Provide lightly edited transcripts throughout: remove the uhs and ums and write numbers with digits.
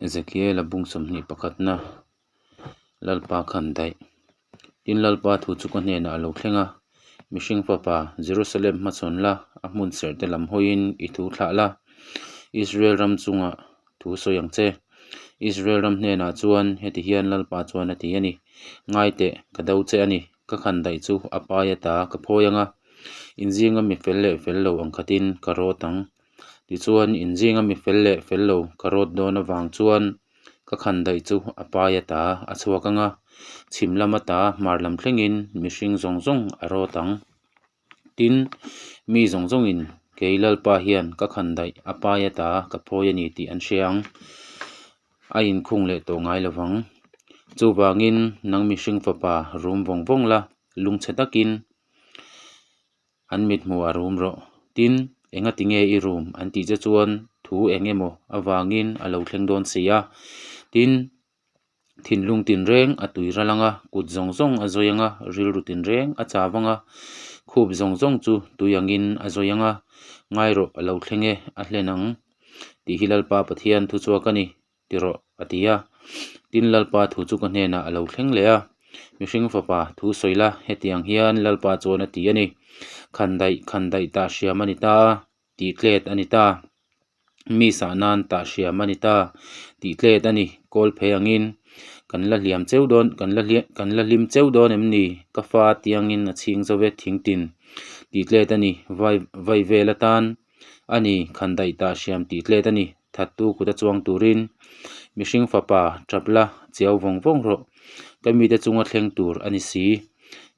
Ezekiela bung 21 pakhatna Lalpa khan daih. Tin, Lalpa thu chu ka hnenah a lo thleng a, Mihring fapa, Jerusalem hmachhawn la, a hmun serhte lam hawiin i thu thlah la, Israel ram chungah thu sawi ang che. Israel ram hnenah chuan heti hian Lalpa chuan a ti a ni, Ngai teh, ka do che a ni, ka khan daih chu a pai ata ka phawi ang a, in zinga mi fel leh fel lo ang khatin ka rawt ang. Tichuan, in zinga mi fel leh fel lo ka rawt dawn avang chuan ka khan daih chu a pai ata a chhuak ang a, chhim lam ata hmar lam thlengin mihring zawng zawng a rawt ang. Tin, mi zawng zawngin kei Lalpa hian ka khan daih a pai ata ka phawi a ni tih an hria ang. A inkhung leh tawh ngai lo vang. Chuvangin, nang mihring fapa rum vawng vawng la, lungchhe takin An mithmuh a rum rawh. Tin, engati nge i rum an tih che chuan thu eng emaw avangin a lo thleng dawn si a. Tin, thinlung tinreng a tui ral ang a, kut zawng zawng a zawi ang a, rilru tinreng a chau ang a, khup zawng zawng chu tui angin a zawi ang a, ngai rawh a lo thleng e, a hlen ang tih hi Lalpa Pathian thuchhuak a ni. ti rawh, a ti a. Tin, Lalpa thu chu ka hnenah a lo thleng leh a, Mihring fapa, thu sawi la, hetiang hian Lalpa chuan a ti a ni. Khandaih, khandaih tah hriam a ni ta a, tih tlet a ni ta. Mi sah nan tah hriam a ni ta, tih tlet a ni, kawl phei angin kan la hliam cheu dawn, kan la hliam, kan la hlim cheu dawn em ni? Ka fa tiangin a chhing zo e, thingtin, tih tlet a ni, vai, vai vel atan a ni, khandaih tah hriam tih tlet a ni. Thattu kut a chuang turin mihring fapa tap la chiau vawng vawng rawh. Ka mite chunga thleng tur a ni si.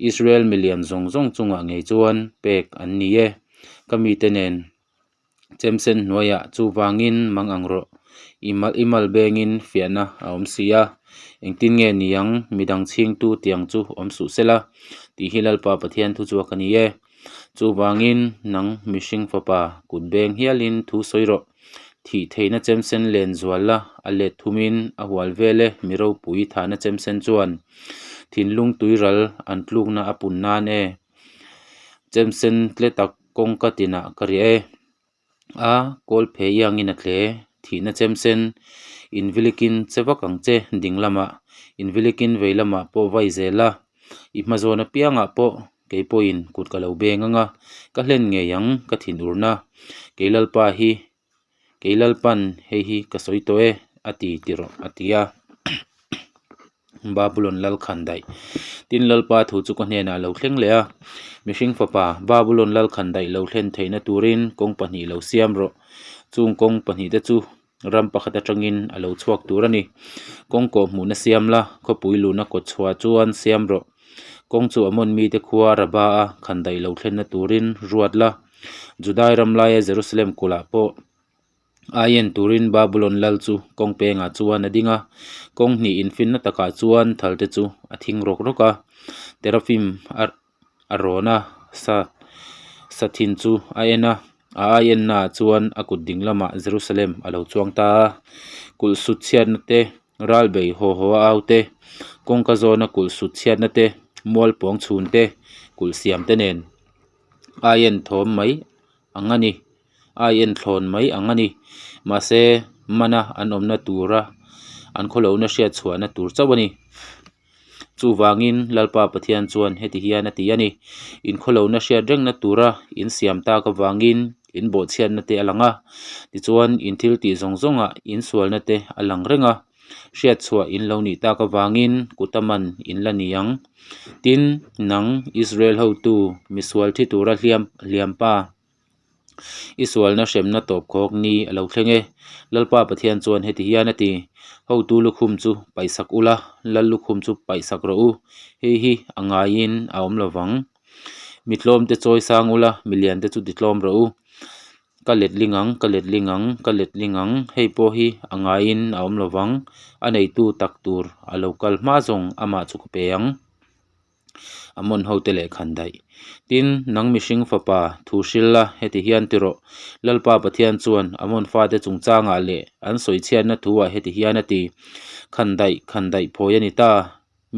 Israel milian zawng zawng chungah ngei chuan pek an ni e. Ka mite nen chemsen hnuaiah chuvangin mang ang rawh. I mal i mal bengin fiahna a awm si a. Engtin nge niang midang chhingtu tiang chu awm suh sela tih hi Lalpa Pathian thu chuak a ni e. Chuvangin nang mihring fapa kut beng hialin thu sawi rawh. Thih theihna chemsen len zual la, a let thumin a hual vel e, mi ropui thahna chemsen chuan thinlung tuiral an tlukna a pun nan e. Chemsen tle tak kawngka tinah ka riah e. A kawl phe iangin a tle, thihna chemsen invilikin che vak ang che ding lamah, invilikin vei lamah pawh vai zel a, i hma zawn apiangah pawh kei pawhin kut ka lo beng ang a, ka hlen ngei ang ka thinurna, kei Lalpa hi, kei Lalpan hei hi ka sawi tawh e a ti ti rawh a ti a. Babulon lal khan daih. Tin, Lalpa thu chu ka hnenah a lo thleng leh a, Mihring fapa, Babulon lal khan daih lo thlen theihna turin kawng pahnih lo siam rawh. Chung kawng pahnihte chu ram pakhat atangin a lo chhuak tur a ni. Kawng kawh hmuhna siam la, khawpui luhna kawt chhuah chuan siam rawh. Kawng chu Amon mite khua Raba a khan daih lo thlenna turin ruat la. Judai ram laia Jerusalem kulhah pawh Aien turin Babulon lal chu kawng pengah chuan a ding a, kawng hnih infinna takah chuan thalte chu a thing rawk rawk a, terafim a a rawn a, sa sa thin chu a en a, a aiennaah chuan a kut ding lamah Jerusalem a lo chuang ta a, kulh sut chhiatna te, ral bei haw haw a au te, kawngka zawna kulh sut chhiatna te, mual pawng chhun te, kulh siam te nen aien thawm mai ang a ni. a en thlawn mai ang a ni. Mahse, mana an awmna tura an khawlohna hriat chhuahna tur chauh a ni. Chuvangin Lalpa Pathian chuan heti hian a ti a ni, In khawlohna hriat rengna tura in siam tak avangin in bawhchhiatna te a lang a, tichuan in thil tih zawng zawngah in sualna te a lang reng a, hriat chhuah in lo nih tak avangin kuta man in la ni ang. Tin, nang Israel hotu misual thi tura hliam hliampa, I sualna hremna tawp khawk ni a lo thleng e. Lalpa Pathian chuan heti hian a ti, Hotu lukhum chu paihsak ula, lal lukhum chu paihsak rawh u. Hei hi a ngaiin a awm lo vang. Mi tlawmte chawi sang ula, mi liante chu ti tlawm rawh u. Ka letling ang, ka letling ang, ka letling ang, hei pawh hi a ngaiin a awm lo vang. A neitu tak tur a lo kal hma zawng amah chu ka pe ang. Amon hote leh khan daih. Tin, nang mihring fapa, thu hril la, heti hian ti rawh. Lalpa Pathian chuan Amon fate chungchangah leh an sawichhiatna thuah heti hian a ti, Khan daih, khan daih phawi a ni ta,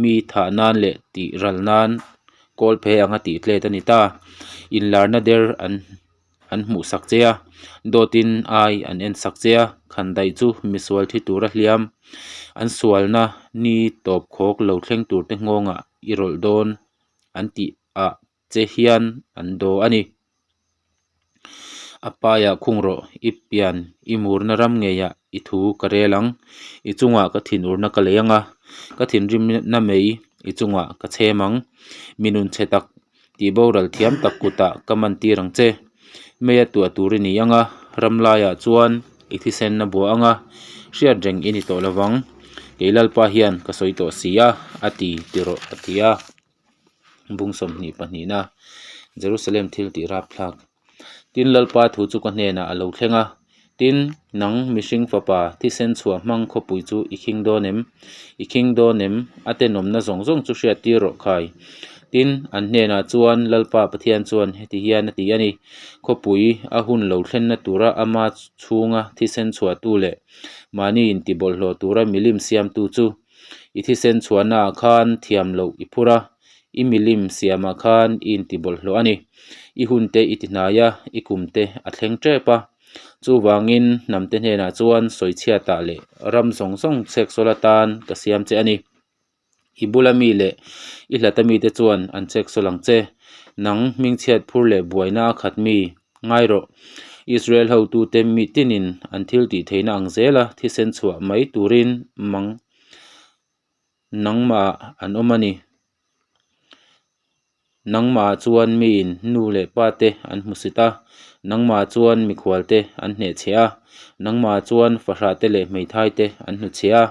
mi thah nan leh tih ral nan kawl phe anga tih tlet a ni ta, inlarna der an. An hmuhsak che a, dawtin ai an ensak che a, khandaih chu misual thi tura hliam an sualna ni tawp khawk lo thleng turte nghawngah i rawlh dawn an tih ah che hian an daw a ni. A paiah khung rawh, i pian i murna ram ngeiah i thu ka rel ang, i chungah ka thinurna ka lei ang a, ka thinrimna mei i chungah ka chhem ang, mi nun chhe tak Tih boral thiam tak kutah ka man tir ang che. Meia tuah tur i ni ang a, ram laiah chuan i thisen a buah ang a, hriat reng i ni tawh lo vang. Kei Lalpa hian ka sawi tawh si a, a ti ti rawh a ti a. Bung 22 na Jerusalem thil tih rapthlak. Tin, Lalpa thu chu ka hnenah a lo thleng a, Tin, nang mihring fapa, thisen chhuah hmang khawpui chu i khing dawn em? I khing dawn em? A tenawmna zawng zawng chu hriat tir rawh khai. Tin, an hnenah chuan Lalpa Pathian chuan heti hian a ti a ni, Khawpui a hun lo thlenna tura ama chhunga thisen chhuahtu leh mahni intibawlhhlawh tura milim siamtu chu I thisen chhuahnaah khan thiam loh i phur a, i milim siamah khan i intibawlhhlawh a ni. I hunte i ti hnai a, i kumte a thleng tep a. Chuvangin hnamte hnenah chuan sawichhiatah leh ram zawng zawng chheksawl atan ka siam che a ni. I bula mi leh i hlata mite chuan an chheksawl ang che. Nang hmingchhiat phur leh buaina a khat mi Ngai rawh, Israel hotute mi tinin an thil tih theihna ang zela thisen chhuah mai turin mang nangmahah an awm a ni. Nangmahah chuan miin nu leh pate an hmusit a, nangmahah chuan mikhualte an hnehchhe a, nangmahah chuan fahrahte leh hmeithaite an hnuchhe a,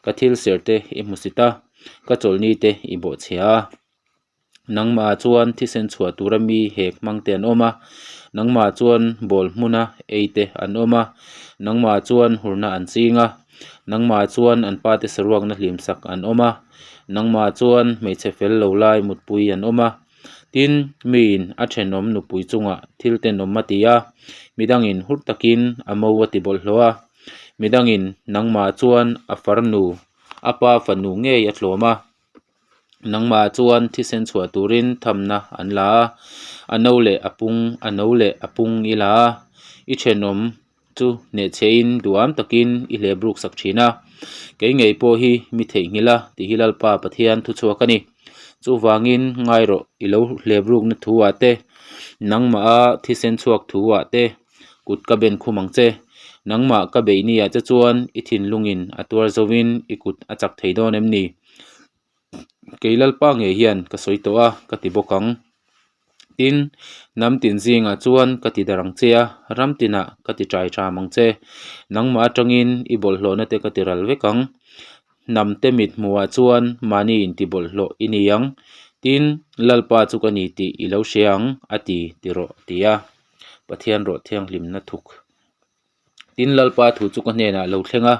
ka thil serhte i hmusit a, ka chawlhnite i bawhchhe a. Nangmah chuan thisen chhuah tura mi hek hmang te an awm a, nangmah chuan ball hmuna ei te an awm a, nangmah chuan hurna an ching a, nangmah chuan an pate saruakna hlim sak an awm a, nangmah chuan hmeichhe fel lo lai mutpui an awm a. Tin, miin a thenawm nupui chungah thil tenawm a ti a, midangin hur takin a mo a ti bawlhhlawh a, midangin nangmah chuan a farnu a pa fanu ngei a tlawm a. Nangmah chuan thisen chhuah turin thamna an la a, a no leh a pung a no leh a pung i la a, i thenawm chu hnehchhehin duham takin i hlep ruk sak thin a. Kei ngei pawh hi mi theihnghilh a tih hi Lalpa Pathian thuchhuak a ni. Chuvangin ngai rawh i lo hlep rukna thu ah te, nangmaha thisen chhuak thu ah te, Kut ka ben khum ang che. Nangmah ka beih ni ah che chuan i thinlungin a tuar zoin i kut a chak thei dawn em ni? Kei Lalpa ngei hian ka sawi tawh a, ka ti bawk ang. Tin, hnam tin zingah chuan ka ti darh ang che a, ram tinah ka ti ṭai ṭham ang che. Nangmah atangin i bawlhhlawhna te ka ti ral vek ang. Hnamte mit hmuhah chuan mahni intibawlhhlawh i ni ang. Tin, Lalpa chu ka ni tih i lo hria ang, a ti ti rawh, a ti a. Pathian rawh thianghlimna thuk. Tin, Lalpa thu chu ka hnenah a lo thleng a,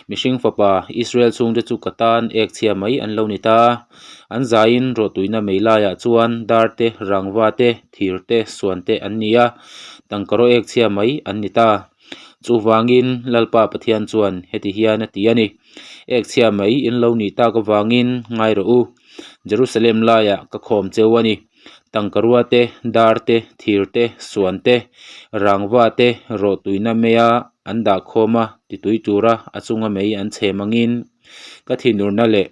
Mihring fapa, Israel chhungte chu ka tan ek chhia mai an lo ni ta. An zaiin rawhtuina mei laiah chuan dar te, rangva te, thir te, suan te an ni a, tangka rawh ek chhia mai an ni ta. Chuvangin Lalpa Pathian chuan heti hian a ti a ni, Ek chhia mai in lo nih tak avangin ngai rawh u, Jerusalem laiah ka khawm cheu a ni. Tangkarua te, dar te, thir te, suan te, rangva te, rawhtuina meia an dah khawm a, titui tura a chunga mei an chhem angin ka thinurna leh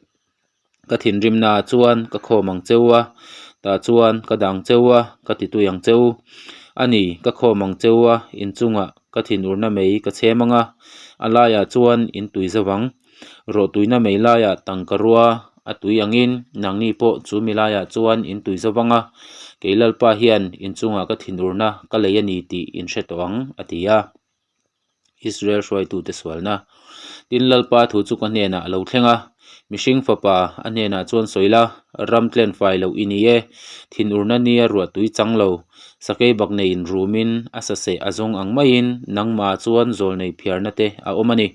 ka thinrimna ah chuan ka khawm ang cheu a, tah chuan ka dang cheu a, ka titui ang cheu. A ni, ka khawm ang cheu a, inchungah ka thinurna mei ka chhem ang a, a laiah chuan in tui zo ang. Rawhtuina mei laiah tangka rua a tui angin nangni pawh chu mi laiah chuan in tui zo vang a, kei Lalpa hian inchungah ka thinurna ka lei a ni tih in hre tawh ang, a ti a. Israel hruaitute sualna. Tin, Lalpa thu chu ka hnenah a lo thleng a, Mihring fapa a hnenah chuan sawi la, ram tlen fai loh i ni e, thinurna nia ruah tui chang lo, sakei bak neiin rumin a saseh a zawng ang maiin nangmah chuan zawlnei phiarna te a awm a ni.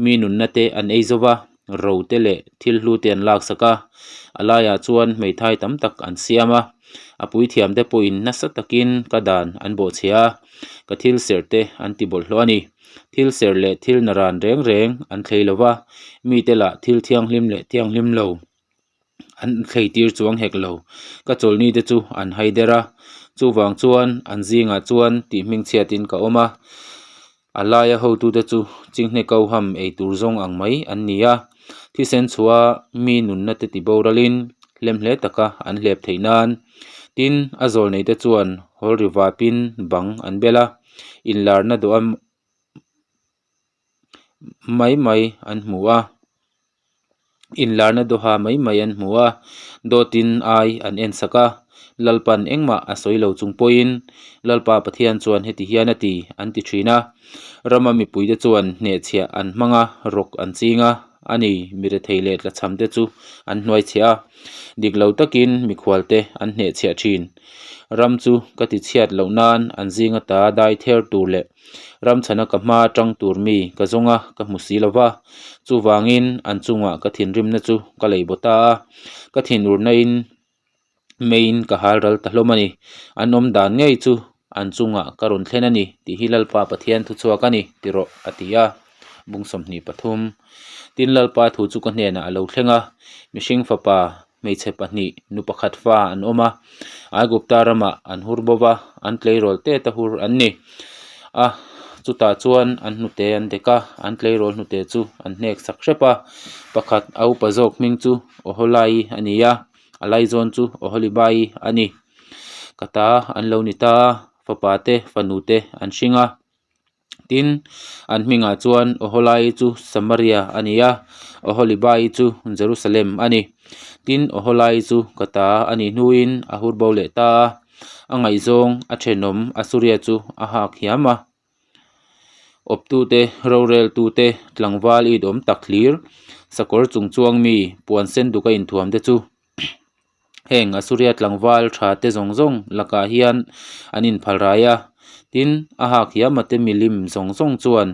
Mi nunna te an ei zo va, ro te leh thil hlu te an laksak a, a laiah chuan hmeithai tam tak an siam a, a puithiam te pawhin nasa takin ka dan an bawhchhe a, ka thil serh te an ti bawlhhlawh a ni. Thil serh leh thil naran reng reng an thlei lo va, mite lah thil thianghlim leh thianghlim lo an thlei tir chuang hek lo. Ka chawlhni te chu an hai der a. Chuvang chuan an zingah chuan tih hmingchhiatin ka awm a, a laia hotute chu chinghne koham ei tur zawng ang mai an ni a, thisen chhuah mi nunna te tiboralin hlemhle taka an hlep theih nan. Tin, a zawlneite chuan hawl ri vapin bang an bel a, inlarna dawh a mai mai an hmu a, inlarna dawha mai mai an hmu a, dawtin ai an en sak a, Lalpan engmah a sawi lo chung pawhin Lalpa Pathian chuan heti hian a ti an ti thin a, rama mipuite chuan hnehchhiah an hmang a, rawk an ching a, a ni, mi rethei leh tlachham te chu an hnuaichhiah a, dik lo takin mikhualte an hnehchhiah thin. Ram chu ka tichhiat loh nan an zinga ta dai ther tur leh Ramchhana ka hma atang tur mi ka zawng a, ka hmu si lo va. Chuvangin an chungah ka thinrimna chu ka lei baw ta a, ka thinurnain meiin ka hal ral ta hlawm a ni. An awm dan ngei chu an chungah ka rawn thlen a ni tih hi Lalpa Pathian thuchhuak a ni ti rawh, a ti a. Bung 23 Tin Lalpa thu chu ka hnenah a lo thleng a, mihring fapa Hmeichhe pahnih, nu pakhat fa an awm a, Aigupta ramah an hur bo va, an tleirawl tet a hur an ni a, chutah chuan an hnute an dek a, an tleirawl hnute chu an hnek sak hrep a, pakhat a upa zawk hming chu Oholai a ni a, a laizawn chu Oholibai a ni. Ka ta an lo ni ta a, fapa te fanu te an hring a. Tin, an hmingah chuan Oholai chu Samaria a ni a, Oholibai chu Jerusalem a ni. Tin, Oholai chu ka ta a nih hnuin a hur bo leh ta a, a ngaihzawng a thenawm Asuria chu a hak hiam a. Awptute, roreltute, tlangval it awm tak hlir, sakawr chung chuang mi, puan sen duka inthuamte chu Heng Asuria tlangval tha te zawng zawng lakah hian an inphal rai a, tin a hak hiam ate milim zawng zawng chuan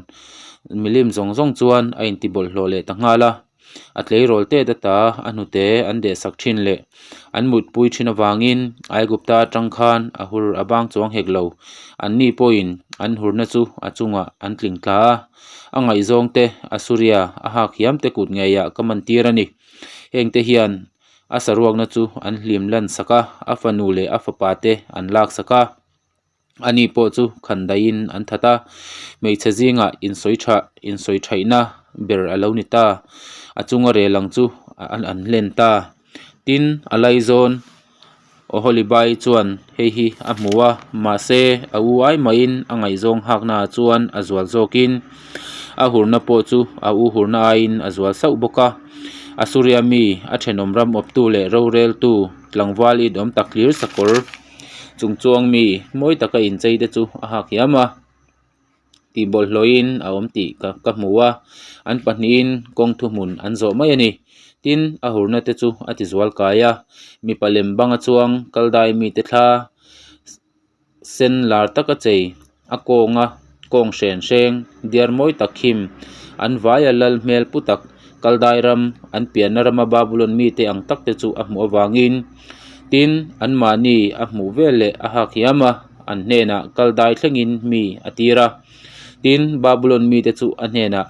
milim zawng zawng chuan a inti bawlhhlawh leh ta nghal a, a tleirawl tet ata a hnute an deh sak thin leh an mutpui thin avangin Aigupta atang khan a hur a bang chuang hek lo, anni pawhin an hurna chu a chungah an tling tla a, a ngaihzawng te Asuria a hak hiam te kut ngeiah ka man tir a ni. Hengte hian a saruakna chu an hlim lan sak a, a fanu leh a fapa te an lak sak a, ani pawh chu khan daihin an that a, hmeichhe zingah insawi tha insawi thaihna ber a lo ni ta, a chunga rel ang chu an hlen ta. Tin, a laizawn Oholibai chuan hei hi a hmu a, mahse a u ai maiin a ngaihzawng nghaknaah chuan a zual zawkin a hurna pawh chu a u hurna aiin a zual sauh bawk a. Asuria mi a thenawm ram awptu leh roreltu tlangval inawm tak hlir sakawr chungchuang mi mawi taka inchei te chu a hak hiam a. Tih bawlhhlawhin a awm tih ka ka hmu a, an pahnihin kawng thuhmun an zawh mai a ni. Tin, a hurna te chu a ti zual kai a, mipa lem banga chuang kaldai mite thla sen lar taka chei a kawnga kawng hren hreng diar mawi tak khim an vaia lal hmel pu tak kaldai ram an pianna rama Babulon mite ang tak te chu a hmuh avangin tin anmahni a hmuh vel leh a hak hiam a. An hnenah kal dai thlengin mi a tir a. Tin, Babulon mite chu a hnenah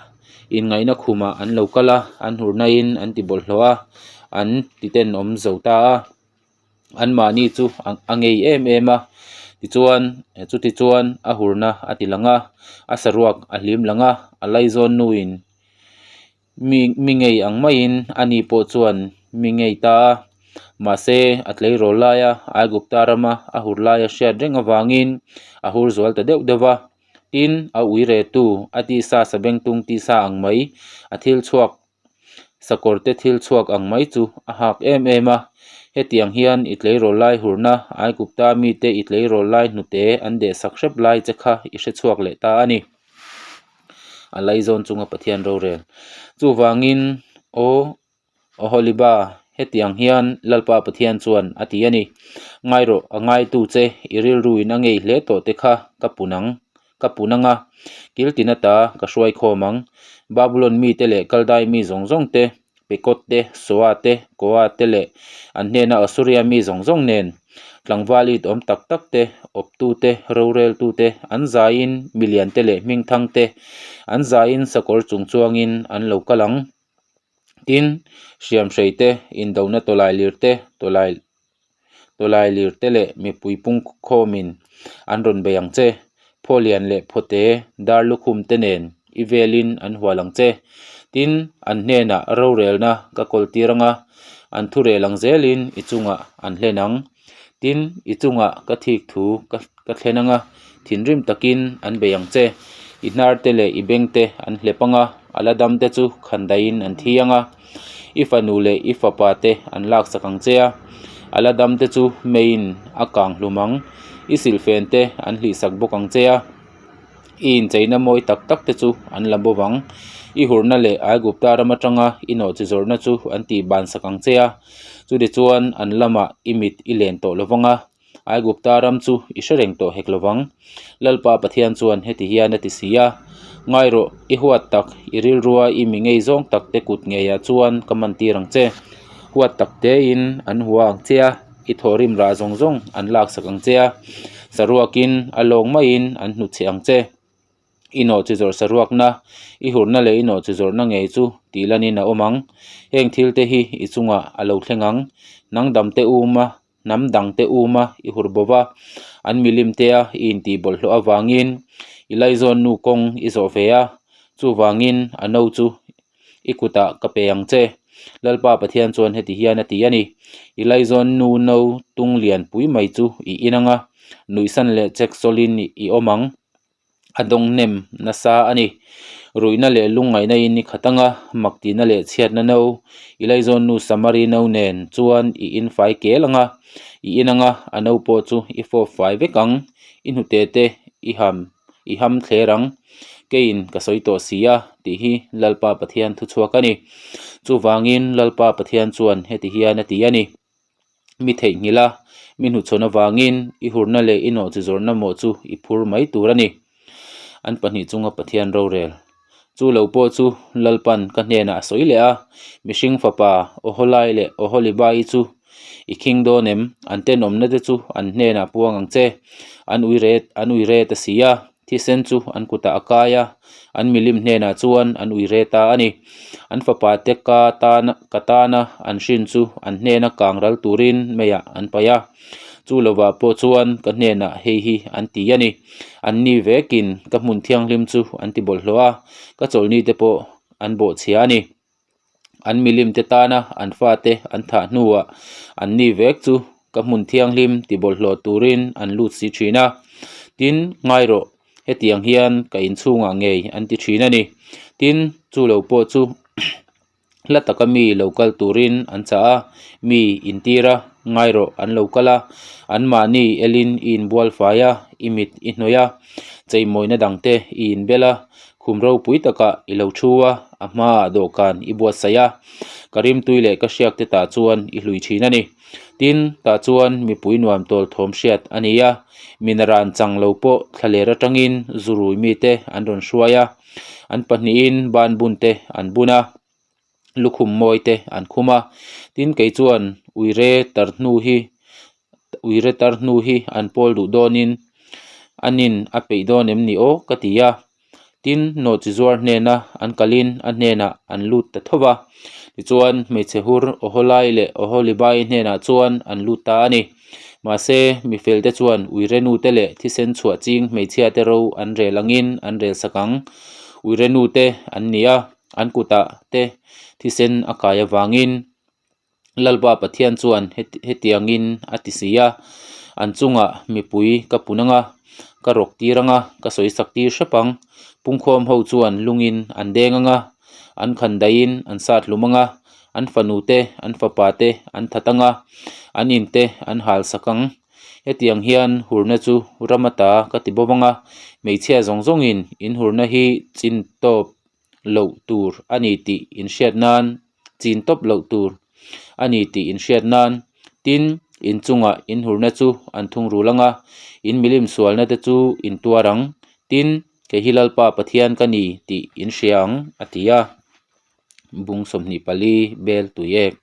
inngaihna khumah an lo kal a, an hurnain an ti bawlhhlawh a, an titenawm zo ta a. Anmahni chu a ngei em em a, tichuan, chutichuan a hurna a ti lang a, a saruak a hlim lang a, a laizawn nuin Mi mi ngei ang maiin ani pawh chuan mi ngei ta a, mahse a tleirawl laia Aigupta rama a hur laia hriat reng avangin a hur zual ta deuh deuh va. Tin, a ui retu a tisa sabengtung tisa ang mai, a thil chhuak sakawrte thil chhuak ang mai chu a hak em em a. Hetiang hian i tleirawl lai hurna Aigupta mite i tleirawl lai hnute an dehsak hrep lai che kha i hrechhuak leh ta a ni. a laizawn chunga Pathian rorel. Chuvangin, Aw Oholiba, hetiang hian Lalpa Pathian chuan a ti a ni, Ngai rawh, a ngaitu che, i rilruin a ngei hle tawh te kha ka pun ang, ka pun ang a, kil tin ata ka hruai khawm ang. Babulon mite leh Kaldai mi zawng zawng te, Pekot te, Soa te, Koa te leh an hnena Asuria mi zawng zawng nen tlangval it awm tak tak te, awptu te, roreltu te, an zaiin milian te leh hmingthang te, an zaiin sakawr chung chuangin an lo kal ang. Tin, hriamhrei te, indona tawlai lir te, tawlai. Tawlailir te leh mipui pungkhawmin an rawn bei ang che. Phaw lian leh phawte dar lukhum te nen i velin an hual ang che. Tin, an hnenah rorelna ka kawl tir ang a, an thurel ang zelin i chungah an hlen ang. Tin, i chungah ka thik thu ka thlen ang a, thinrim takin an bei ang che. I hnar te leh i beng te an hlep ang a, a la dam te chu khandaiin an thi ang a. I fanu leh i fapa te an laksak ang che a, a la dam te chu meiin a kang hlum ang. I silhfen te an hlihsak bawk ang che a, i incheina mawi tak tak te chu an la bo vang. I hurna leh Aigupta ram atanga i nawhchi zawrhna chu an tihbansak ang che a, chutichuan an lamah i mit i len tawh lo vang a. Aigupta ram chu i hre reng tawh hek lovang. Lalpa Pathian chuan heti hian a ti si a, Ngai rawh, i huat tak, i rilrua i mi ngei zawng tak te kut ngeiah chuan ka man tir ang che. Huat tak tein an hua ang che a, i thawhrim rah zawng zawng an laksak ang che a, saruakin a lawng maiin an hnutchhe ang che. I nawhchi zawrh saruakna, i hurna leh i nawhchi zawrhna ngei chu tih lanin a awm ang. Heng thil te hi i chungah a lo thleng ang. Nang damte uma, hnam dangte uma i hur bo va, an milim tea i intih bawlhhlawh avangin i laizawn nu kawng i zawh ve a, chuvangin a no chu i kutah ka pe ang che. Lalpa Pathian chuan heti hian a ti a ni, I laizawn nu no tung lian pui mai chu i in ang a, nuihsan leh chek sawlin i awm ang. A dawng hnem nasa a ni. Ruihna leh lungngaihna in i khat ang a, mak tihna leh chhiatna no, i laizawn nu Samari no nen chuan i in fai kel ang a, i in ang a, a no pawh chu i fawp fai vek ang, i hnute te i ham i ham thler ang, keiin ka sawi tawh si a, tih hi Lalpa Pathian thuchhuak a ni. Chuvangin Lalpa Pathian chuan heti hian a ti a ni. Mi theihnghilh a, mi hnuchhawn avangin i hurna leh i nawhchi zawrhna mawh chu i phur mai tur a ni. An pahnih chunga Pathian rorel. Chu lo pawh chu Lalpan ka hnenah a sawi leh a, Mihring fapa Oholai leh Oholibai chu i khing dawn em? An tenawmna te chu an hnenah puang ang che. An ui ret an ui ret a si a, thisen chu an kutah a kai a, an milim hnenah chuan an ui re ta a ni. An fapa te ka tana ka tana an hrin chu an hnena kang ral turin meiah an paih a. Chu lovah pawh chuan ka hnenah hei hi an ti a ni. An ni vekin ka hmun thianghlim chu an ti bawlhhlawh a, ka chawlhni te pawh an bawhchhia a ni. An milim te tana an fate an thah hnuah an ni vek chu ka hmun thianghlim ti bawlhhlawh turin an lut si thin a. Tin, ngai rawh, hetiang hian ka inchhungah ngei an ti thin a ni. Tin, chu lo pawh chu hla taka mi lo kal turin an chah a, mi intir a, ngai rawh an lo kal a, anmahni elin i inbual fai a, i mit i hnawih a, cheimawina dangte i inbel a, khum ropui takah i lo thu a, a hmaah dawhkan i buatsaih a, ka rimtui leh ka hriak te tah chuan i hlui thin a ni. Tin, tah chuan mipui nuam tawl thawm hriat a ni a, minaran chang lo pawh thlaler atangin zurui mite an rawn hruai a, an pahnihin banbun te an bun a, lukhum mawi te an khum a. Tin, kei chuan uire tar hnu hi uire tar hnu hi an pawl duh dawnin a nin a peih dawn em ni aw ka ti a. Tin, nawhchi zuar hnena an kalin a hnenah an lut ta tho va. Tichuan, hmeichhe hur Oholai leh Oholibai hnenah chuan an lut ta a ni. Mahse, mi felte chuan uire nute leh thisen chhuah ching hmeichhiate ro an rel angin an rel sak ang. Uire nute an ni a, an kutah te thisen a kai avangin Lalpa Pathian chuan hetiangin a ti si a, An chungah mipui ka pun ang a, ka rawk tir ang a, ka sawi sak tir hrep ang. Pungkhawm ho chuan lungin an deng ang a, an khan daihin an sat hlum ang a, an fanu te, an fapa te an that ang a, an in te an hal sak ang. Hetiang hian hurna chu ram ata ka ti bawk ang a, hmeichhia zawng zawngin in hurna hi chin tawp loh tur a ni tih inhriat nan chin tawp loh tur a ni tih inhriat nan tin in chungah in hurna chu an thungrul ang a, in milim sualna te chu in tuar ang tin kei hi Lalpa Pathian ka ni tih in hria ang a ti a. Bung 24 bel tuiek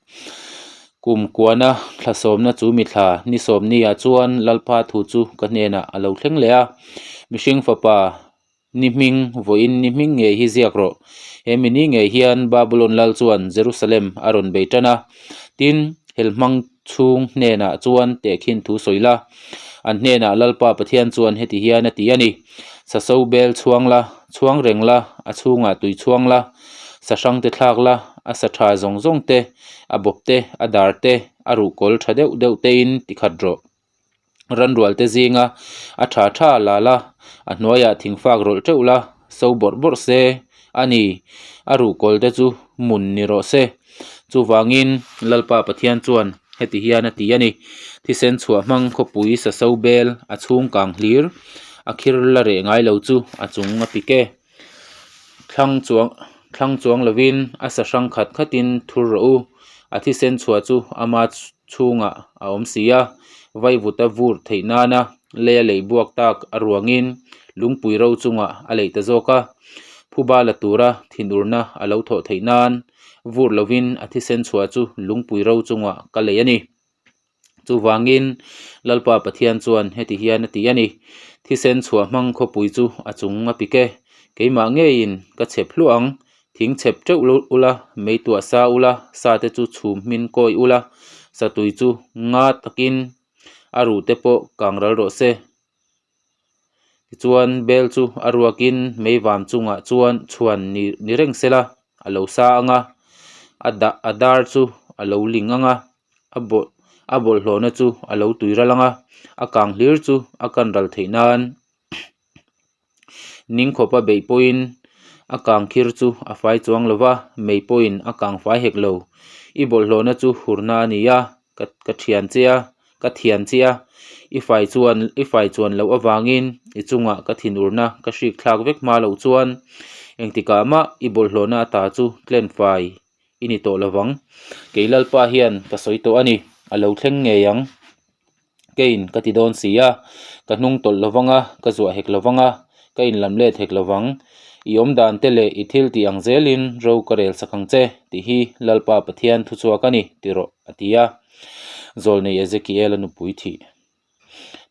Kum kuana thla sawmna chu mithla ni sawmni ah chuan Lalpa thu chu ka hnenah a lo thleng leh a, mihring fapa Ni hming, vawiin ni hming ngei hi ziak rawh. He mi ni ngei hian Babulon lal chuan Jerusalem a rawn bei tan a. Tin, hel hmang. chhung hnenah chuan tehkhin thu sawi la. An hnenah Lalpa Pathian chuan heti hian a ti a ni, Saso bel chhuang la, chhuang reng la, a chhungah tui chhuang la, sa hrang te thlak la, a sa tha zawng zawng te, a bawp te, a dar te, a ruhkawl tha deuh deuh tein tikhat rawh. Ranrual te zinga a tha tha la la, a hnuaiah thingfak rawlh teuh la, so bawrh bawrh se a ni, a ruhkawl te chu mun ni rawh se. Chuvangin Lalpa Pathian chuan heti hian a ti a ni, Thisen chhuah hmang khawpui saso bel a chhung kang hlir, a khir la reh ngai lo chu a chung a pik e. Thlang chuang thlang chuang lovin a sa hrang khat khatin thur rawh u, a thisen chhuah chu ama chhungah a awm si a, vaivut a vur theih nana lei a leih buak tak a ruangin lungpui ro chungah a leih ta zawk a, phuba la tura thinurna a lo thawh theih nan vur lovin a thisen chhuah chu lungpui ro chungah ka leih a ni. Chuvangin Lalpa Pathian chuan heti hian a ti a ni, Thisen chhuah hmang khawpui chu a chung a pik e, keimah ngeiin ka chhep hluah ang, thing chhep teuh ula, mei tuah sa ula, sa te chu chhum hmin kawi ula, satui chu nga takin a ruh te pawh kang ral rawh se. Tichuan bel chu a ruakin mei vam chungah chuan chhuan ni ni reng sela a lo sa ang a, a dah a dar chu a lo ling ang a, a bawlh a bawlhhlawhna chu a lo tui ral ang a, a kang hlir chu a kan ral theih nan ning khawpa beih pawhin a kang khir chu a fai chuang lo va, mei pawhin a kang fai hek lo. I bawlhhlawhna chu hurna a ni a, ka ka thian che a, ka thian che a, i fai chuan i fai chuan loh avangin i chungah ka thinurna ka hrik thlak vek hma loh chuan engtikah mah i bawlhhlawhna ata chu tlen fai i ni tawh lovang. Kei Lalpa hian ka sawi tawh a ni, a lo thleng ngei ang. Keiin ka ti dawn si a, ka hnung tawlh lovang a, ka zuah hek lovang a, ka inlam let hek lovang. I awm dan te leh i thil tih ang zelin ro ka rel sak ang che, tih hi Lalpa Pathian thuchhuak a ni, ti rawh, a ti a. Zawlnei Ezekiel-a nupui thih.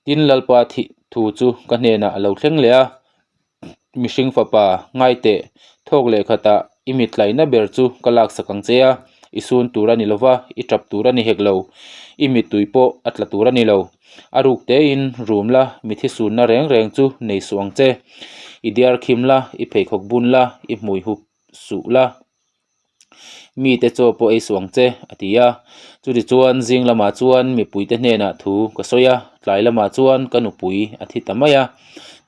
Tin, Lalpa thih thu chu ka hnenah a lo thleng leh a, Mihring fapa, ngai teh, thawk leh khatah i mitlaina ber chu ka laksak ang che a, i sun tur a ni lo va, i tap tur a ni hek lo, i mittui pawh a tla tur a ni lo. A ruk tein rum la, mithi sunna reng reng chu nei suh ang che. I diar khim la, i pheikhawk bun la, i hmui hup suh la. Mite chaw pawh ei suh ang che, a ti a. Chutichuan zing lamah chuan mipuite hnenah thu ka sawi a, tlai lamah chuan ka nupui a thi ta mai a.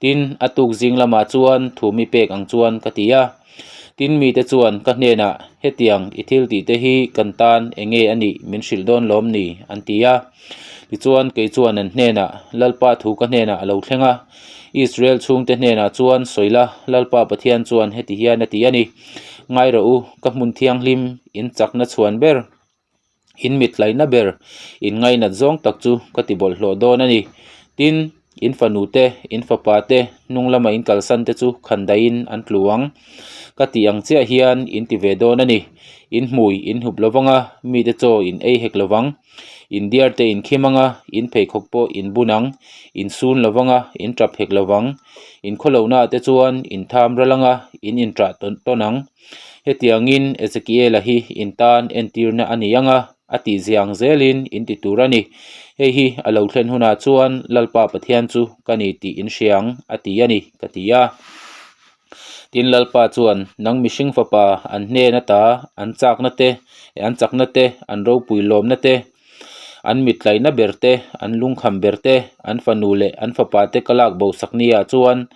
Tin, a tuk zing lamah chuan thu mi pek ang chuan ka ti a. Tin, mite chuan ka hnenah, Hetiang i thil tihte hi kan tan eng nge a nih min hrilh dawn lawm ni? an ti a. Tichuan, kei chuan an hnenah, Lalpa thu ka hnenah a lo thleng a, Israel chhungte hnenah chuan sawi la, Lalpa Pathian chuan heti hian a ti a ni, Ngai rawh u, ka hmun thianghlim, in chakna chhuan ber, in mitlaina ber, in ngainat zawng tak chu ka ti bawlhhlawh dawn a ni. Tin, in fanu te, in fapa te, hnung lama in kalsan te chu khandaiin an tlu ang. Ka tih ang chiah hian in ti ve dawn a ni. In hmui in hup lovang a, mite chaw in ei hek lovang. In diar te in khim ang a, in pheikhawk pawh in bun ang, in sun lo vang a, in tap hek lo vang. In khawlohnaah te chuan in tham ral ang a, in inṭah tawn tawn ang. Hetiangin Ezekiela hi in tan entirna a ni ang a, a tihzia ang zelin in ti tur a ni. Hei hi a lo thlen hunah chuan Lalpa Pathian chu ka ni tih in hria ang, a ti a ni, ka ti a. Tin, Lalpa chuan, Nang mihring fapa, an hnen ata an chakna te, an chakna te, an ropui lawmna te, an mitlaihna ber te, an lungkham ber te, an fanu leh an fapa te ka lak bo sak ni ah chuan,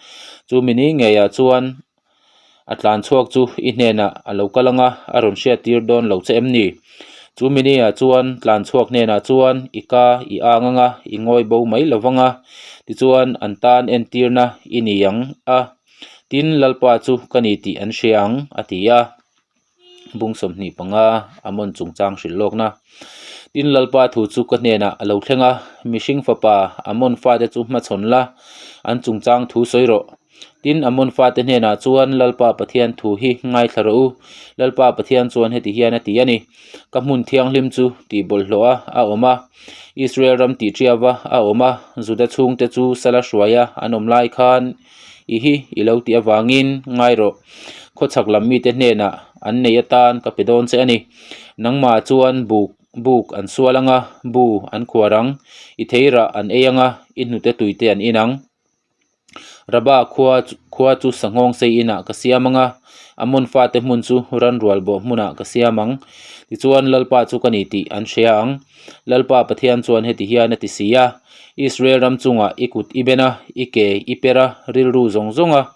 chu mi ni ngeiah chuan a tlan chhuak chu i hnenah a lo kal ang a, a rawn hriattir dawn lo che em ni? Chu mi ni ah chuan tlan chhuak hnenah chuan i ka i ang ang a, i ngawi bo mai lo vang a, tichuan an tan entirna i ni ang a, tin Lalpa chu ka ni tih an hria ang, a ti a. Bung 25 Amon chungchang hrilh lawkna. Tin Lalpa thu chu ka hnenah a lo thleng a, mihring fapa Amon fate chu hmachhawn la, an chungchang thu sawi rawh. Tin, Amon fate hnenah chuan Lalpa Pathian thu hi ngaithla rawh u. Lalpa Pathian chuan heti hian a ti a ni, Ka hmun thianghlim chu tih bawlhhlawh a a awm a, Israel ram tih ṭiava a awm a, Juda chhungte chu sala hruaia an awm lai khan i hi i lo tih avangin ngai rawh. Khawchhak lam mite hnenah an nei atan ka pe dawn che a ni. Nangmah chuan buk. buk an sual ang a, bu an khuar ang, i theirah an ei ang a, i hnute tuite an in ang. Raba khua khua chu sanghawng sei inah ka siam ang a, Amon fate hmun chu ranrual bawh hmunah ka siam ang. Tichuan Lalpa chu ka ni tih an hria ang. Lalpa Pathian chuan heti hian a ti si a, Israel ram chungah i kut i ben a, i ke i per a, rilru zawng zawnga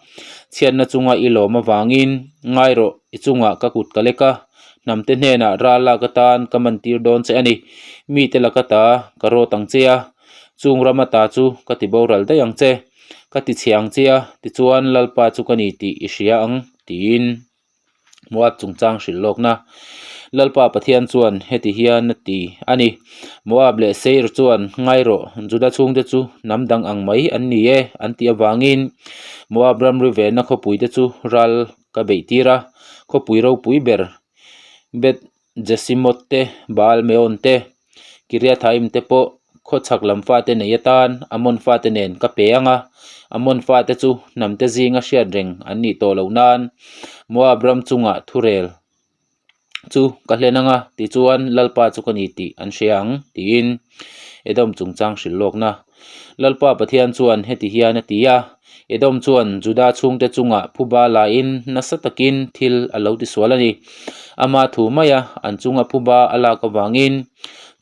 chhiatna chunga i lawm avangin ngai rawh, i chungah ka kut ka lek a, hnamte hnenah ral lak atan ka mantir dawn che a ni. Mite laka ta ka rawt ang che a, chung rama ta chu ka ti boral daih ang che, ka ti chhe ang che a, tichuan Lalpa chu ka ni tih i hria ang, tiin. Moab chungchang hrilh lawkna. Lalpa Pathian chuan heti hian a ti a ni, Moab leh Seir chuan ngai rawh, Juda chhungte chu hnam dang ang mai an ni e, an tih avangin Moab ramri venna khawpuite chu ral ka beih tir a, khawpui ropui ber Beth Jesimot te, Baal Meon te, Kiriathaim te pawh khawchhak lam fate nei atan Amon fate nen ka pe ang a, Amon fate chu hnamte zinga hriat reng an nih tawh loh nan Moab ram chungah thurel chu ka hlen ang a, tichuan Lalpa chu ka ni tih an hria ang, tiin Edom chungchang hrilh lawkna. Lalpa Pathian chuan heti hian a ti a, Edom chuan Juda chhungte chungah phuba lain nasa takin thil a lo tisual a ni. Ama thu maia an chunga phuba a lak avangin,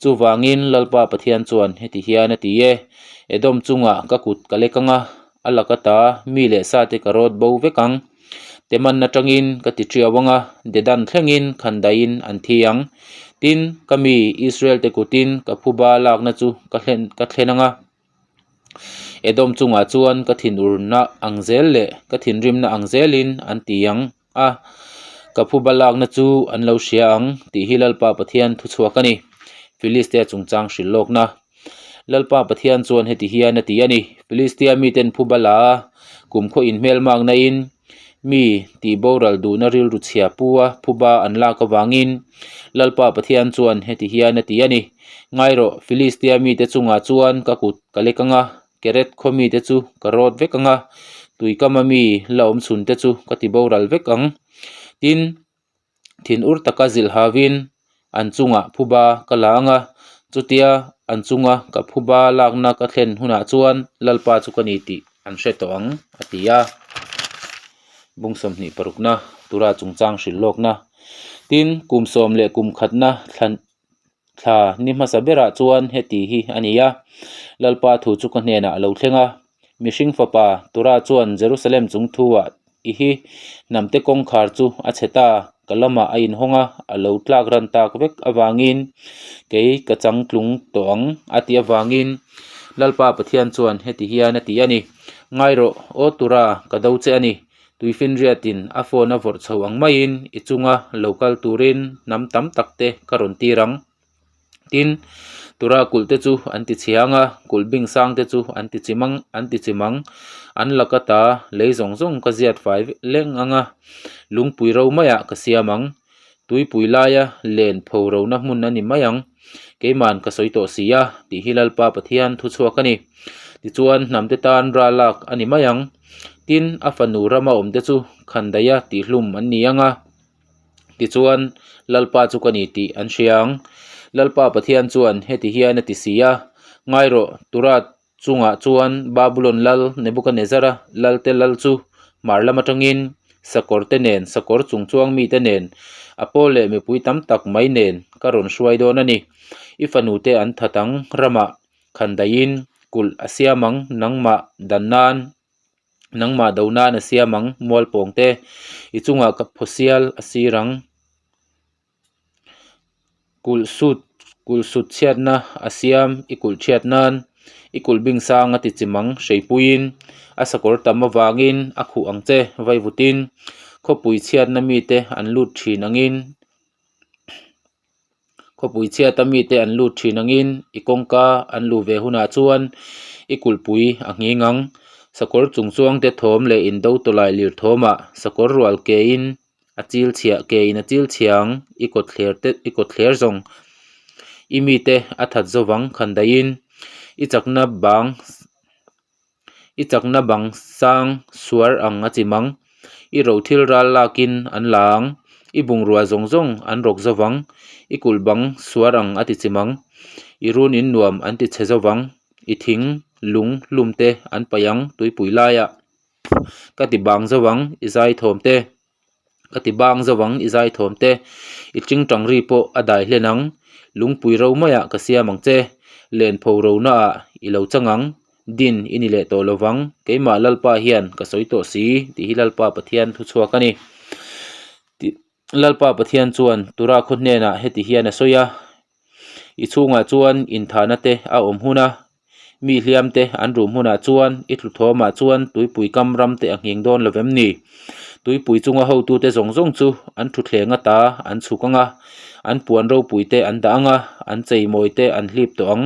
chuvangin Lalpa Pathian chuan heti hian a ti e, Edom chungah ka kut ka lek ang a, a laka ta mi leh sate ka rawt bo vek ang. Teman atangin ka ti ṭiau ang a, Dedan thlengin khandaiin an thi ang. Tin, ka mi Israel-te kutin ka phuba lakna chu ka hlen ka thlen ang a. Edom chungah chuan ka thinurna ang zel leh ka thinrimna ang zelin an ti ang a, ka phuba lakna chu an lo hria ang tih hi Lalpa Pathian thuchhuak a ni. Filistea chungchang hrilh lawkna. Lalpa Pathian chuan heti hian a ti a ni, Filistia miten phuba la a, kumkhaw inhmelmakna in mi tih boral duhna rilru chhia pu a phuba an lak avangin Lalpa Pathian chuan heti hian a ti a ni, Ngai rawh, Filistia mite chungah chuan ka kut ka lek ang a, Keret khaw mite chu ka rawt vek ang a, tuikama mi la awm chhunte chu ka ti boral vek ang. Tin, thinur taka zilh hauin an chungah phuba ka la ang a, chutia an chunga ka phuba lakna ka thlen hunah chuan Lalpa chu ka ni tih an hre tawh ang, a ti a. Bung 26na Tura chungchang hrilh lawkna. Tin, kum sawm leh kum khatna thlan thla ni hmasa berah chuan heti hi a ni a, Lalpa thu chu ka hnenah a lo thleng a, Mihring fapa Tura chuan Jerusalem chung thuah I hi hnamte kawngkhar chu a chhe ta, ka lamah a inhawng a, a lo tlak ran tak vek avangin kei ka chang tlung tawh ang a tih avangin Lalpa Pathian chuan heti hian a ti a ni, Ngai rawh, aw tura ka do che a ni, tuifinriatin a phone a vawrh chho ang maiin i chunga lo kal turin hnam tam tak te ka rawn tir ang. Tin, tura kulh te chu an ti chhiang a, kulh bing sang te chu an ti chim ang, an ti chim ang. An laka ta lei zawng zawng ka ziat fai leng ang a, lungpui ro maiah ka siam ang. Tuipui laia len pho rona hmun a ni mai ang. Keiman ka sawi tawh si a, tih hi Lalpa Pathian thu chhuak a ni. Tichuan, hnamte tan ral lak a ni mai ang. Tin, a fanu rama awmte chu khandaia tihhlum an ni ang a. Tichuan, Lalpa chu ka ni tih an hria ang. Lalpa Pathian chuan heti hian a ti si a, Ngai rawh, Tura chungah chuan Babulon lal Nebukanezzara lalte lal chu hmar lam atangin sakawr te nen, sakawr chung chuang mite nen, a pawl leh mipui tam tak mai nen ka rawn hruai dawn a ni. I fanute an that ang, ramah khandaihin kulh a siam ang, nangmah dan nan. Nangmah do nan a siam ang mualpawng te, i chungah ka phawsial a sir ang. Kulh sut kulh sut chhiatna a siam i kulh chhiat nan, i kulh bing sang a ti chim ang hreipuiin, a sakawr tam avangin a khuh ang che vaivutin, khawpui chhiatna mite an lut thin angin. Khawpui chhiata mite an lut thin angin i kawngka an luh ve hunah chuan i kulhpui a nghing ang. Sakawr chung chuangte thawm leh indo tawlai lir thawmah sakawr rual kein a chil chhia kein a chil chhia ang i kawtthler te i kawtthler zawng i mite a that zovang khandaihin i chakna bang I chakna bang sang suar ang a chim ang. I rothil ral lakin an la ang. I bungrua zawng zawng an rawk zo vang, i kulh bang suar ang a ti chim ang, i run in nuam an ti chhe zo vang, i thing, lung, hlum te an paih ang tuipui laiah ka ti bang zo vang, i zai thawm te ka ti bang zo vang, i zai thawm te i tingtang ri pawh a dai hlen ang, lungpui ro maiah ka siam ang che, len pho rona ah i lo chang ang. Din i ni leh tawh lo vang, keimah Lalpa hian ka sawi tawh si, tih hi Lalpa Pathian thu chhuak a ni. Lalpa Pathian chuan Tura khaw hnenah heti hian a sawi a, I chhungah chuan inthahna te a awm hun a, mi hliam te an rum hunah chuan i tlu thawmah chuan tuipui kam ram te a nghing dawn lo vem ni? Tuipui chunga hotute zawng zawng chu an thutthleng ata an chhuk ang a, an puan ropui te an dah ang a, an cheimawi te an hlip tawh ang.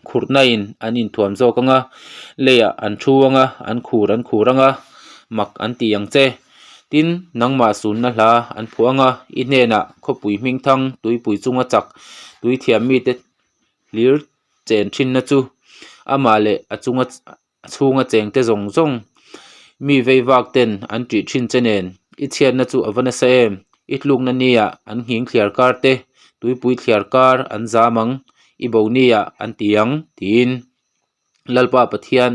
Khurhnain an inthuam zawk ang a, leiah an thu ang a, an khur an khur ang a, mak an ti ang che. Tin, nangmah sunna hla an phuah ang a, i hnenah khawpui hmingthang tuipui chunga chak tui thiam mite hlir chen thinna chu amah leh a chunga A chhunga chengte zawng zawng mi vei vak ten an tih thin che nen i chhiatna chu a va nasa em? I tlukna nia an nghing thliar kar te, tuipui thliar kar an zam ang, i bo nia an ti ang tiin Lalpa Pathian.